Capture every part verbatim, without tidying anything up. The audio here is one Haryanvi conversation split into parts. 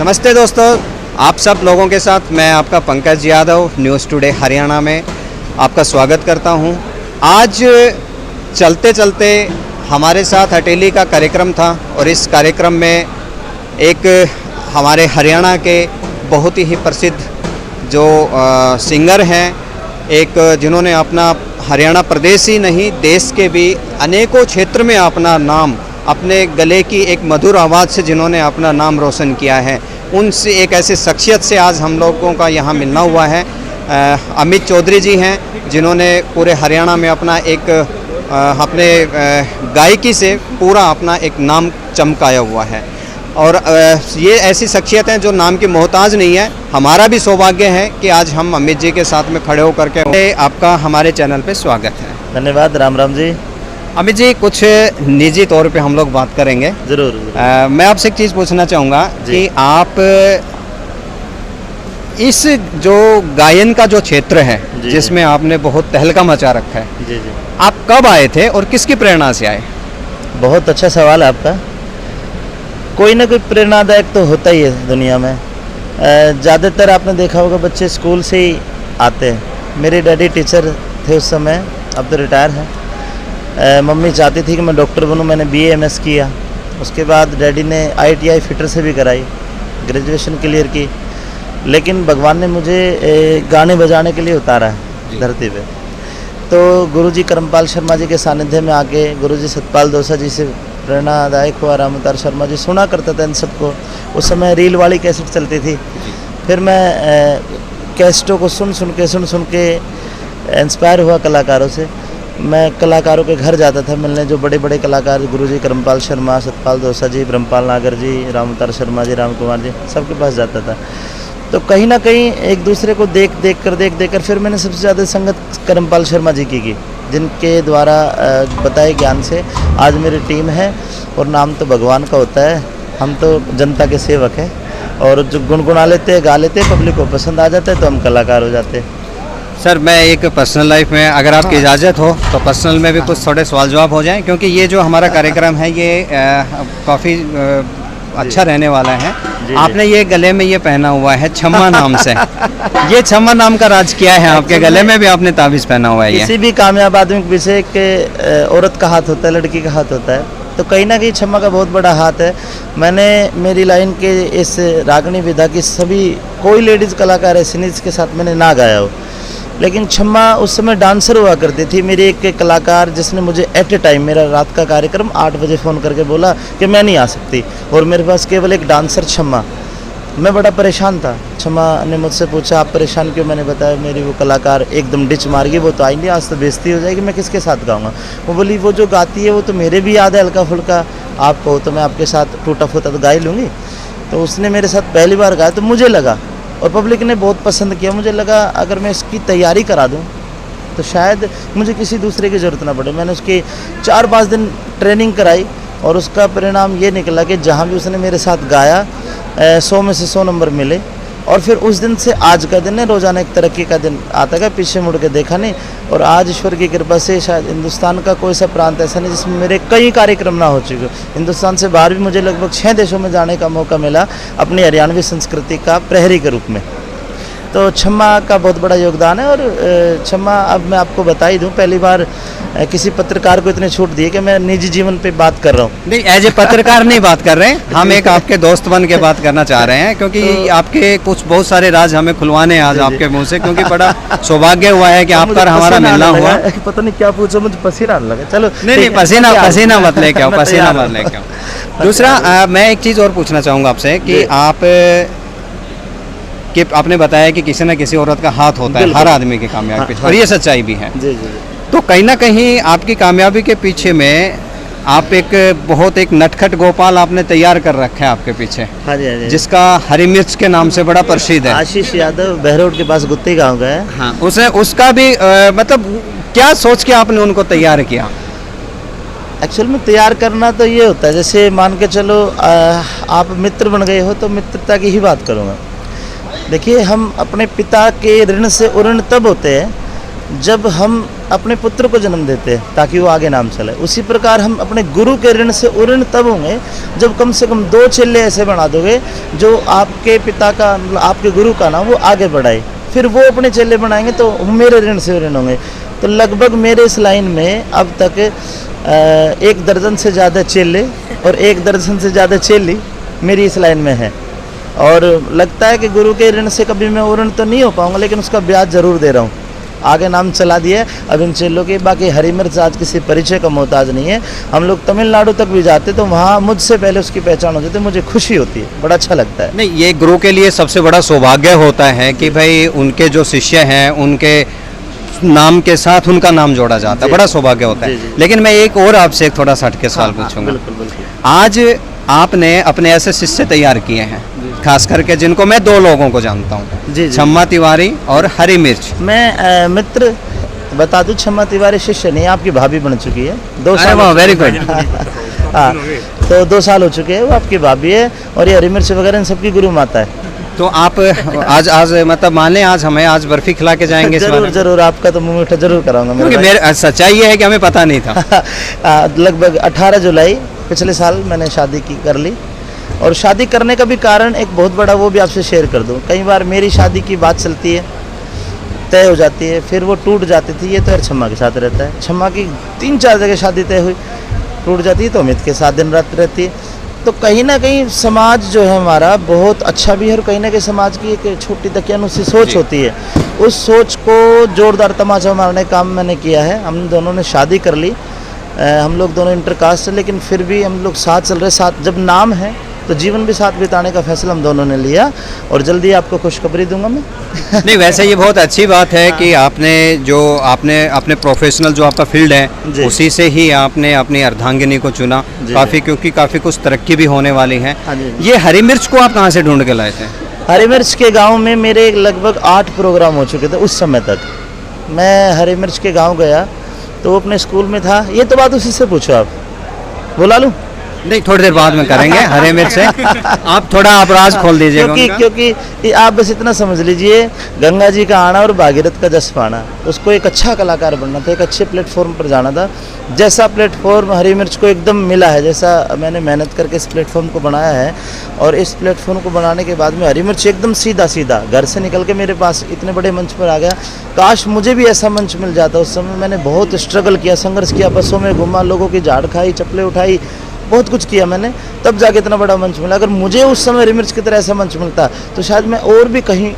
नमस्ते दोस्तों, आप सब लोगों के साथ मैं आपका पंकज यादव, न्यूज़ टुडे हरियाणा में आपका स्वागत करता हूं। आज चलते चलते हमारे साथ हटेली का कार्यक्रम था और इस कार्यक्रम में एक हमारे हरियाणा के बहुत ही प्रसिद्ध जो, अ, सिंगर हैं, एक जिन्होंने अपना हरियाणा प्रदेश ही नहीं, देश के भी अनेकों क्षेत्र में अपना नाम, अपने गले की एक मधुर आवाज़ से जिन्होंने अपना नाम रोशन किया है, उनसे, एक ऐसे शख्सियत से आज हम लोगों का यहाँ मिलना हुआ है। अ, अमित चौधरी जी हैं, जिन्होंने पूरे हरियाणा में अपना एक, अ, अपने, अ, गायकी से पूरा अपना एक नाम चमकाया हुआ है। और, अ, ये ऐसी शख्सियत हैं जो नाम की मोहताज नहीं है। हमारा भी सौभाग्य है कि आज हम अमित जी के साथ में खड़े होकर के, आपका हमारे चैनल पे स्वागत है। धन्यवाद, राम राम जी। अमित जी, कुछ निजी तौर पे हम लोग बात करेंगे। जरूर, जरूर। अ, मैं आपसे एक चीज़ पूछना चाहूँगा जी। कि आप इस जो गायन का जो क्षेत्र है, जी, जी। जिसमें आपने बहुत तहलका मचा रखा है, जी, जी। आप कब आए थे और किसकी प्रेरणा से आए? बहुत अच्छा सवाल है आपका। कोई ना कोई प्रेरणादायक तो होता ही है दुनिया में। अ, ज़्यादातर आपने देखा होगा, बच्चे स्कूल से ही आते हैं। मेरे डैडी टीचर थे उस समय, अब तो रिटायर हैं। अ, मम्मी चाहती थी कि मैं डॉक्टर बनूं, मैंने बीए एमएस किया। उसके बाद डैडी ने आईटीआई फिटर से भी कराई, ग्रेजुएशन क्लियर की। लेकिन भगवान ने मुझे, ए, गाने बजाने के लिए उतारा है जी। धरती पे। तो गुरुजी कर्मपाल शर्मा जी के सानिध्य में आके, गुरुजी सतपाल दोसा जी से प्रेरणादायक हुआ, राम अवतार शर्मा जी सुना करता था इन सबको। उस समय रील वाली कैसेट चलती थी। जी। फिर मैं, अ, कैसेटों को सुन सुन के, सुन सुन के इंस्पायर हुआ कलाकारों से। मैं कलाकारों के घर जाता था मिलने, जो बड़े-बड़े कलाकार, गुरुजी कर्मपाल शर्मा, सतपाल दोसा जी, ब्रह्मपाल नागर जी, राम अवतार शर्मा जी, राम कुमार जी, सबके पास जाता था। तो कहीं ना कहीं एक दूसरे को देख, देख कर, देख, देख कर फिर मैंने सबसे ज़्यादा संगत कर्मपाल शर्मा जी की की, जिनके द्वारा, अ, बताए ज्ञान से आज मेरी टीम है और नाम तो भगवान का होता है। हम तो जनता के सेवक हैं और जो गुनगुना लेते हैं, गा लेते हैं, पब्लिक को पसंद आ जाता है तो हम कलाकार हो जाते हैं। सर, मैं एक पर्सनल लाइफ में, अगर आपकी हाँ। इजाज़त हो, तो पर्सनल में भी हाँ। कुछ थोड़े सवाल जवाब हो जाएं, क्योंकि ये जो हमारा कार्यक्रम है, ये, अ, काफ़ी, अ, अच्छा जी। रहने वाला है। जी, जी। आपने ये गले में ये पहना हुआ है छम्मा नाम से। ये छम्मा नाम का राज क्या है आपके गले में? भी आपने ताबीज़ पहना हुआ है ये। किसी भी कामयाब आदमी के पीछे एक, अ, औरत का हाथ होता है, लड़की का हाथ होता है, तो कहीं ना कहीं छम्मा का बहुत बड़ा हाथ है। मैंने मेरी लाइन के इस रागनी विधा की सभी, कोई लेडीज़ कलाकार ऐसी नहीं जिसके साथ मैंने ना गाया हो। लेकिन छम्मा उस समय डांसर हुआ करती थी। मेरी एक कलाकार जिसने मुझे एट ए टाइम, मेरा रात का कार्यक्रम, आठ बजे फ़ोन करके बोला कि मैं नहीं आ सकती, और मेरे पास केवल एक डांसर छम्मा। मैं बड़ा परेशान था। छम्मा ने मुझसे पूछा, "आप परेशान क्यों?" मैंने बताया, "मेरी वो कलाकार एकदम डिच मार गई, वो तो आई नहीं, आज तो बेइज्जती हो जाएगी, मैं किसके साथ गाऊंगा?" वो बोली, "वो जो गाती है वो तो मेरे भी याद है हल्का फुल्का, आप कहो तो मैं आपके साथ टूटा फूटा तो गा ही लूँगी।" तो उसने मेरे साथ पहली बार गाया तो मुझे लगा, और पब्लिक ने बहुत पसंद किया, मुझे लगा अगर मैं इसकी तैयारी करा दूँ तो शायद मुझे किसी दूसरे की ज़रूरत ना पड़े। मैंने उसकी चार पाँच दिन ट्रेनिंग कराई और उसका परिणाम ये निकला कि जहाँ भी उसने मेरे साथ गाया, अ, सौ में से सौ नंबर मिले। और फिर उस दिन से आज का दिन है, रोज़ाना एक तरक्की का दिन आता गया, पीछे मुड़ के देखा नहीं। और आज ईश्वर की कृपा से शायद हिंदुस्तान का कोई सा प्रांत ऐसा नहीं जिसमें मेरे कई कार्यक्रम ना हो चुके हो। हिंदुस्तान से बाहर भी मुझे लगभग छः देशों में जाने का मौका मिला अपनी हरियाणवी संस्कृति का प्रहरी के रूप में। तो छम्मा का बहुत बड़ा योगदान है। और, अ, छम्मा, अब मैं आपको बता ही दूं, पहली बार, अ, किसी पत्रकार को इतनी छूट दी है कि मैं निजी जीवन पे बात कर रहा हूँ। नहीं, एज ए पत्रकार नहीं बात कर रहे हैं, हम एक आपके दोस्त बन के बात करना चाह रहे हैं, क्योंकि तो आपके कुछ बहुत सारे राज हमें खुलवाने हैं आज जी, जी। आपके मुंह से, क्योंकि बड़ा सौभाग्य हुआ है कि तो आपका मुझे और हमारा पसीना मिलना आने हुआ। लगा, पता नहीं क्या पूछा, मुझे पसीना आने लगा। चलो, नहीं, ठीक नहीं, है, पसीना, क्या? पसीना मत लेके आओ, मैं पसीना तैयार मत हूँ। लेके आओ। दूसरा, अ, मैं एक चीज़ और पूछना चाहूँगा आपसे कि जी। आप, कि आपने बताया कि किसी ना किसी औरत का हाथ होता है बिल्कुल। हर आदमी के कामयाबी हाँ, पीछे, हाँ। और ये सच्चाई भी है। जी, जी, जी। तो कहीं ना कहीं आपकी कामयाबी के पीछे में आप एक बहुत एक नटखट गोपाल आपने तैयार कर रखा है आपके पीछे, हाँ जी, हाँ जी। जिसका हरी मिर्च के नाम से बड़ा प्रसिद्ध है। आशीष यादव, बहरोड के पास गुत्ती गांव का है। हाँ, उसे, उसका भी, अ, मतलब, क्या सोच के आपने उनको तैयार किया? एक्चुअल में तैयार करना तो ये होता है, जैसे मान के चलो, अ, आप मित्र बन गए हो तो मित्रता की ही बात करूँगा। देखिए, हम अपने पिता के ऋण से उऋण तब होते हैं जब हम अपने पुत्र को जन्म देते हैं ताकि वो आगे नाम चले, उसी प्रकार हम अपने गुरु के ऋण से उऋण तब होंगे जब कम से कम दो चेले ऐसे बना दोगे जो आपके पिता का, मतलब आपके गुरु का नाम वो आगे बढ़ाए, फिर वो अपने चेले बनाएंगे तो मेरे ऋण से उऋण होंगे। तो लगभग मेरे इस लाइन में अब तक अ, एक दर्जन से ज़्यादा चेले और एक दर्जन से ज़्यादा चेली मेरी इस लाइन में है। और लगता है कि गुरु के ऋण से कभी मैं उऋण तो नहीं हो पाऊंगा, लेकिन उसका ब्याज जरूर दे रहा हूँ। आगे नाम चला दिया है अब इन चेलों के। बाकी हरी मिर्च आज किसी परिचय का मोहताज नहीं है। हम लोग तमिलनाडु तक भी जाते तो वहाँ मुझसे पहले उसकी पहचान हो जाती, मुझे खुशी होती है, बड़ा अच्छा लगता है। नहीं, ये गुरु के लिए सबसे बड़ा सौभाग्य होता है कि भाई उनके जो शिष्य हैं उनके नाम के साथ उनका नाम जोड़ा जाता है, जी। बड़ा सौभाग्य होता जी, है। जी। लेकिन मैं एक और आपसे एक थोड़ा सा हटके सवाल हाँ, हाँ, पूछूंगा। बिल्कुल, बिल्कुल। आज आपने अपने ऐसे शिष्य तैयार किए हैं, खास करके जिनको मैं दो लोगों को जानता हूँ, जी, जी। छम्मा तिवारी और हरी मिर्च। मैं अ, मित्र बता दूं, छम्मा तिवारी शिष्य नहीं, आपकी भाभी बन चुकी है। दो अरे साल वाह, हो चुके very हैं। good। हाँ, तो दो साल हो चुके हैं, वो आपकी भाभी है और ये हरी मिर्च वगैरह इन सबकी गुरु माता है। तो आप आज, आज मतलब मान लें, आज हमें आज बर्फी खिला के जाएंगे इस जरूर, बारे में? जरूर, आपका तो मुंह मीठा जरूर कराऊंगा मेरे क्योंकि भाई। मेरे, सच्चाई ये है कि हमें पता नहीं था। आ, लगभग अठारह जुलाई पिछले साल मैंने शादी की, कर ली। और शादी करने का भी कारण एक बहुत बड़ा, वो भी आपसे शेयर कर दूं। कई बार मेरी शादी की बात चलती है, तय हो जाती है, फिर वो टूट जाती थी। ये तो यार छम्मा के साथ रहता है। छम्मा की तीन चार जगह शादी तय हुई, टूट जाती है तो अमित के साथ दिन रात रहती है। तो कहीं ना कहीं समाज जो है हमारा बहुत अच्छा भी है और कहीं ना कहीं समाज की एक छोटी दकियानूसी सोच जी। होती है। उस सोच को जोरदार तमाचा मारने का काम मैंने किया है। हम दोनों ने शादी कर ली, अ, हम लोग दोनों इंटरकास्ट हैं, लेकिन फिर भी हम लोग साथ चल रहे, साथ जब नाम है तो जीवन भी साथ बिताने का फैसला हम दोनों ने लिया। और जल्दी आपको खुशखबरी दूंगा मैं। नहीं, वैसे ये बहुत अच्छी बात है कि आपने जो, आपने अपने प्रोफेशनल जो आपका फील्ड है, जी। उसी से ही आपने अपनी अर्धांगिनी को चुना। जी, काफ़ी, जी। क्योंकि काफ़ी कुछ तरक्की भी होने वाली है। हाँ जी। ये हरी मिर्च को आप कहाँ से ढूंढ के लाए थे? हरी मिर्च के गांव में मेरे लगभग आठ प्रोग्राम हो चुके थे उस समय तक। मैं हरी मिर्च के गांव गया तो वो अपने स्कूल में था। ये तो बात उसी से पूछो आप, बुला लूं? नहीं, थोड़ी देर बाद में करेंगे हरी मिर्च से। आप थोड़ा आप राज खोल दीजिएगा क्योंकि उनका। क्योंकि ये आप बस इतना समझ लीजिए, गंगा जी का आना और भागीरथ का जस पाना, उसको एक अच्छा कलाकार बनना था, एक अच्छे प्लेटफॉर्म पर जाना था। जैसा प्लेटफॉर्म हरी मिर्च को एकदम मिला है, जैसा मैंने मेहनत करके इस प्लेटफॉर्म को बनाया है, और इस प्लेटफॉर्म को बनाने के बाद में हरी मिर्च एकदम सीधा सीधा घर से निकल के मेरे पास इतने बड़े मंच पर आ गया। काश मुझे भी ऐसा मंच मिल जाता। उस समय मैंने बहुत स्ट्रगल किया, संघर्ष किया, बसों में घूमा, लोगों की झाड़ खाई, चप्पलें उठाई, बहुत कुछ किया मैंने, तब जाके इतना बड़ा मंच मिला। अगर मुझे उस समय हरी मिर्च की तरह ऐसा मंच मिलता तो शायद मैं और भी कहीं,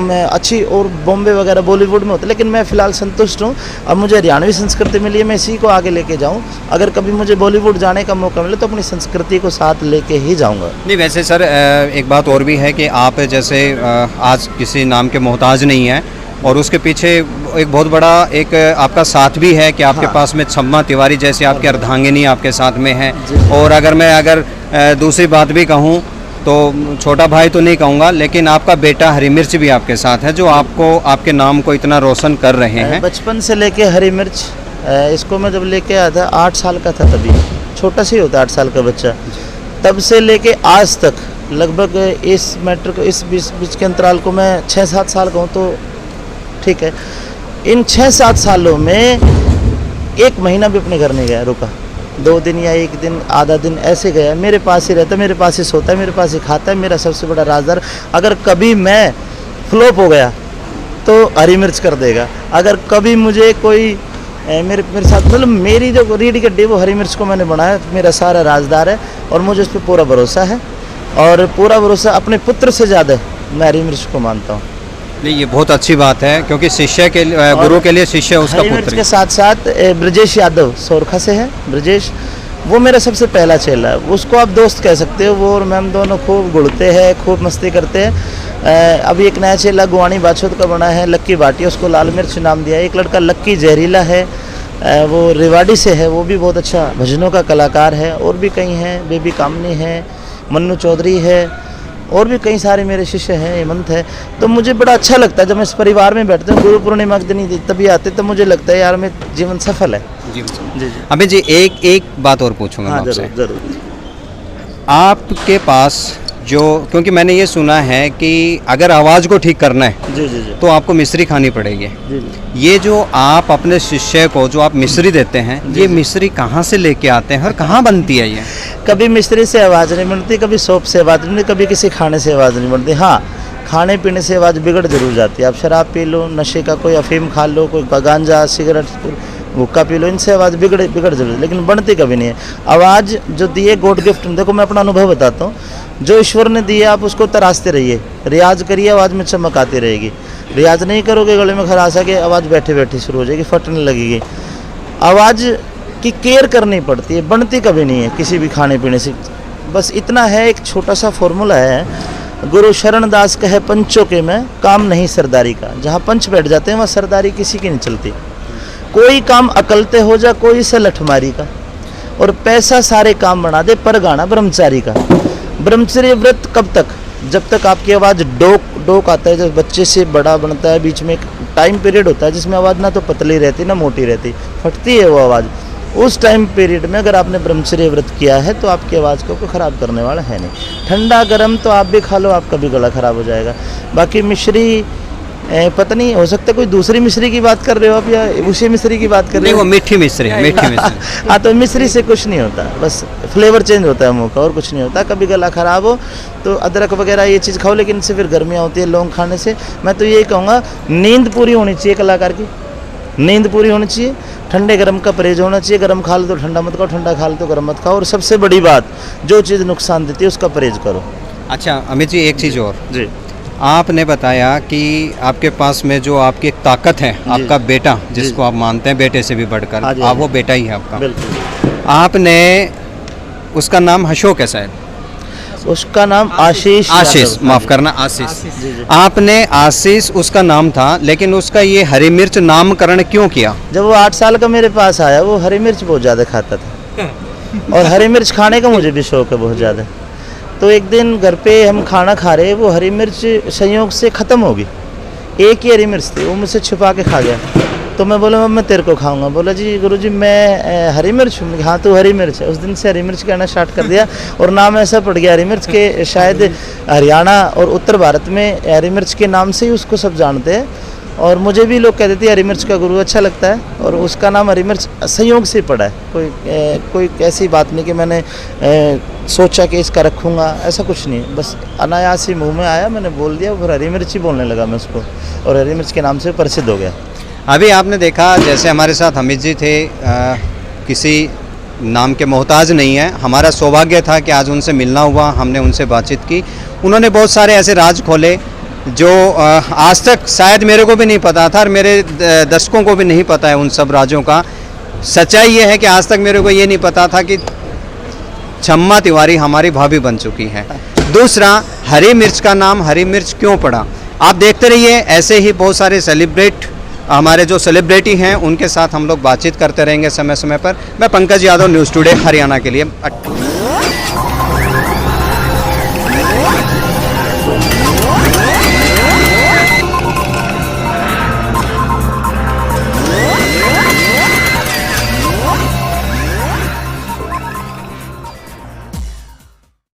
मैं अच्छी और बॉम्बे वगैरह बॉलीवुड में होता, लेकिन मैं फिलहाल संतुष्ट हूँ। अब मुझे हरियाणवी संस्कृति मिली है, मैं इसी को आगे लेके जाऊँ। अगर कभी मुझे बॉलीवुड जाने का मौका मिले तो अपनी संस्कृति को साथ लेके ही जाऊँगा। नहीं, वैसे सर, अ, एक बात और भी है कि आप जैसे, अ, आज किसी नाम के मोहताज नहीं है और उसके पीछे एक बहुत बड़ा एक आपका साथ भी है कि आपके हाँ। पास में छम्मा तिवारी जैसी आपकी अर्धांगिनी आपके साथ में है। जी। और अगर मैं, अगर, अ, दूसरी बात भी कहूँ तो छोटा भाई तो नहीं कहूँगा, लेकिन आपका बेटा हरी मिर्च भी आपके साथ है, जो आपको, आपके नाम को इतना रोशन कर रहे हैं। बचपन से लेके हरी मिर्च, अ, इसको मैं जब लेके आया था, आठ साल का था तभी, छोटा सा ही होता है आठ साल का बच्चा, तब से लेके आज तक लगभग इस मैटर को, इस बीच, बीच के अंतराल को मैं छः सात साल कहूँ तो ठीक है, इन छः सात सालों में एक महीना भी अपने घर नहीं गया, रुका। दो दिन या एक दिन, आधा दिन ऐसे गया, मेरे पास ही रहता, मेरे पास ही सोता है, मेरे पास ही खाता है, मेरा सबसे बड़ा राजदार। अगर कभी मैं फ्लॉप हो गया तो हरी मिर्च कर देगा। अगर कभी मुझे कोई, ए, मेरे, मेरे साथ, मतलब, मेरी जो रीढ़ की हड्डी, वो हरी मिर्च को मैंने बनाया, मेरा सारा राजदार है और मुझे उस पर पूरा भरोसा है। और पूरा भरोसा अपने पुत्र से ज़्यादा मैं हरी मिर्च को मानता हूँ। नहीं, ये बहुत अच्छी बात है, क्योंकि शिष्य के लिए, अ, गुरु के लिए शिष्य उसका हरी मिर्च पुत्र के है। साथ साथ, ए, ब्रजेश यादव सोरखा से है, ब्रजेश, वो मेरा सबसे पहला चेला है। उसको आप दोस्त कह सकते हो। वो और मैं, हम दोनों खूब घुलते हैं, खूब मस्ती करते हैं। अ, अभी एक नया चेला गुआनी बाछोद का बना है, लक्की भाटिया, उसको लाल मिर्च नाम दिया है। एक लड़का लक्की जहरीला है, अ, वो रेवाड़ी से है, वो भी बहुत अच्छा भजनों का कलाकार है। और भी कई हैं, बेबी कामनी है, मन्नू चौधरी है, और भी कई सारे मेरे शिष्य हैं, हेमंत है। तो मुझे बड़ा अच्छा लगता है जब मैं इस परिवार में बैठता हूँ, गुरु पूर्णिमा के दिन ही तभी आते, तो मुझे लगता है, यार, मैं जीवन सफल है। जी। जी, जी। अमित जी, एक, एक बात और पूछूंगा हाँ, मैं आपसे। जरूर, जरूर। आपके पास जो, क्योंकि मैंने ये सुना है कि अगर आवाज़ को ठीक करना है, जी जी जी तो आपको मिश्री खानी पड़ेगी। जी जी। ये जो आप अपने शिष्य को जो आप मिश्री देते हैं, जी, ये जी। मिश्री कहाँ से लेके आते हैं और कहाँ बनती है ये? कभी मिश्री से आवाज़ नहीं बनती, कभी सौंफ से आवाज़ नहीं बनती, कभी किसी खाने से आवाज़ नहीं बनती। हाँ, खाने पीने से आवाज़ बिगड़ जरूर जाती है। आप शराब पी लो, नशे का कोई अफीम खा लो, कोई गा- गांजा, सिगरेट, हुक्का पी लो, इनसे आवाज़ बिगड़ बिगड़ जरूर, लेकिन बनती कभी नहीं है। आवाज़ जो दी है, गॉड गिफ्ट। देखो, मैं अपना अनुभव बताता हूँ। जो ईश्वर ने दी है, आप उसको तराशते रहिए, रियाज करिए, आवाज़ में चमक आती रहेगी। रियाज नहीं करोगे, गले में खराश आके आवाज़ बैठे बैठे शुरू हो जाएगी, फटने लगेगी। आवाज़ की केयर करनी पड़ती है, बनती कभी नहीं है किसी भी खाने पीने से। बस इतना है, एक छोटा सा फॉर्मूला है। गुरु शरण दास कहे पंचों के में, काम नहीं सरदारी का। जहाँ पंच बैठ जाते हैं, वहाँ सरदारी किसी की नहीं चलती। कोई काम अकलते हो जा, कोई से लठमारी का। और पैसा सारे काम बना दे, पर गाना ब्रह्मचारी का। ब्रह्मचर्य व्रत कब तक? जब तक आपकी आवाज़ डोक डोक आता है, जब बच्चे से बड़ा बनता है, बीच में एक टाइम पीरियड होता है जिसमें आवाज़ ना तो पतली रहती ना मोटी रहती, फटती है वो आवाज़। उस टाइम पीरियड में अगर आपने ब्रह्मचर्य व्रत किया है तो आपकी आवाज़ को कोई ख़राब करने वाला है नहीं। ठंडा गर्म तो आप भी खा लो, आपका भी गला ख़राब हो जाएगा। बाकी मिश्री, ए, पता नहीं, हो सकता है कोई दूसरी मिश्री की बात कर रहे हो आप या उसी मिश्री की बात कर रहे नहीं, हो। वो मीठी मिश्री, मीठी मिश्री। हाँ, तो मिश्री से कुछ नहीं होता, बस फ्लेवर चेंज होता है मुंह का, और कुछ नहीं होता। कभी गला ख़राब हो तो अदरक वगैरह ये चीज़ खाओ, लेकिन इससे फिर गर्मियाँ होती है लौंग खाने से। मैं तो यही कहूँगा, नींद पूरी होनी चाहिए कलाकार की, नींद पूरी होनी चाहिए, ठंडे गर्म का परहेज होना चाहिए। गर्म खा लो तो ठंडा मत खाओ, ठंडा खा लो तो गर्म मत खाओ। और सबसे बड़ी बात, जो चीज़ नुकसान देती है, उसका परहेज करो। अच्छा अमित जी, एक चीज़ और, जी। आपने बताया कि आपके पास में जो आपकी एक ताकत है, जी। आपका बेटा, जिसको जी। आप मानते हैं बेटे से भी बढ़कर, हाँ जी, आप हाँ वो जी। बेटा ही है आपका। बिल्कुल। आपने, उसका नाम अशोक है शायद। उसका नाम आशीष आशीष, यादव। माफ़ करना, आशीष। जी, जी। आपने, आशीष, उसका नाम था, लेकिन उसका ये हरी मिर्च नामकरण क्यों किया? जब वो आठ साल का मेरे पास आया, वो हरी मिर्च बहुत ज़्यादा खाता था और हरी मिर्च खाने का मुझे भी शौक है बहुत ज़्यादा। तो एक दिन घर पे हम खाना खा रहे, वो हरी मिर्च संयोग से ख़त्म हो गई। एक ही हरी मिर्च थी, वो मुझसे छुपा के खा गया। तो मैं बोला, "अब मैं तेरे को खाऊंगा।" बोला, "जी गुरु जी, मैं, अ, हरी मिर्च हूँ।" हाँ, तू हरी मिर्च है। उस दिन से हरी मिर्च कहना स्टार्ट कर दिया और नाम ऐसा पड़ गया हरी मिर्च के शायद हरियाणा और उत्तर भारत में हरी मिर्च के नाम से ही उसको सब जानते हैं। और मुझे भी लोग कहते थे, "हरी मिर्च का गुरु अच्छा लगता है।" और उसका नाम हरी मिर्च संयोग से पड़ा है। कोई, अ, कोई ऐसी बात नहीं कि मैंने, अ, सोचा कि इसका रखूँगा, ऐसा कुछ नहीं। बस अनायास ही मुंह में आया, मैंने बोल दिया, फिर हरी मिर्च ही बोलने लगा मैं उसको, और हरी मिर्च के नाम से प्रसिद्ध हो गया। अभी आपने देखा, जैसे हमारे साथ अमित जी थे, अ, किसी नाम के मोहताज नहीं है। हमारा सौभाग्य था कि आज उनसे मिलना हुआ, हमने उनसे बातचीत की। उन्होंने बहुत सारे ऐसे राज खोले जो, अ, आज तक शायद मेरे को भी नहीं पता था और मेरे द-, दर्शकों को भी नहीं पता है उन सब राजों का। सच्चाई ये है कि आज तक मेरे को ये नहीं पता था कि छम्मा तिवारी हमारी भाभी बन चुकी हैं। दूसरा, हरी मिर्च का नाम हरी मिर्च क्यों पड़ा? आप देखते रहिए, ऐसे ही बहुत सारे सेलिब्रेट, हमारे जो सेलिब्रिटी हैं, उनके साथ हम लोग बातचीत करते रहेंगे समय समय पर। मैं पंकज यादव, न्यूज़ टुडे हरियाणा के लिए।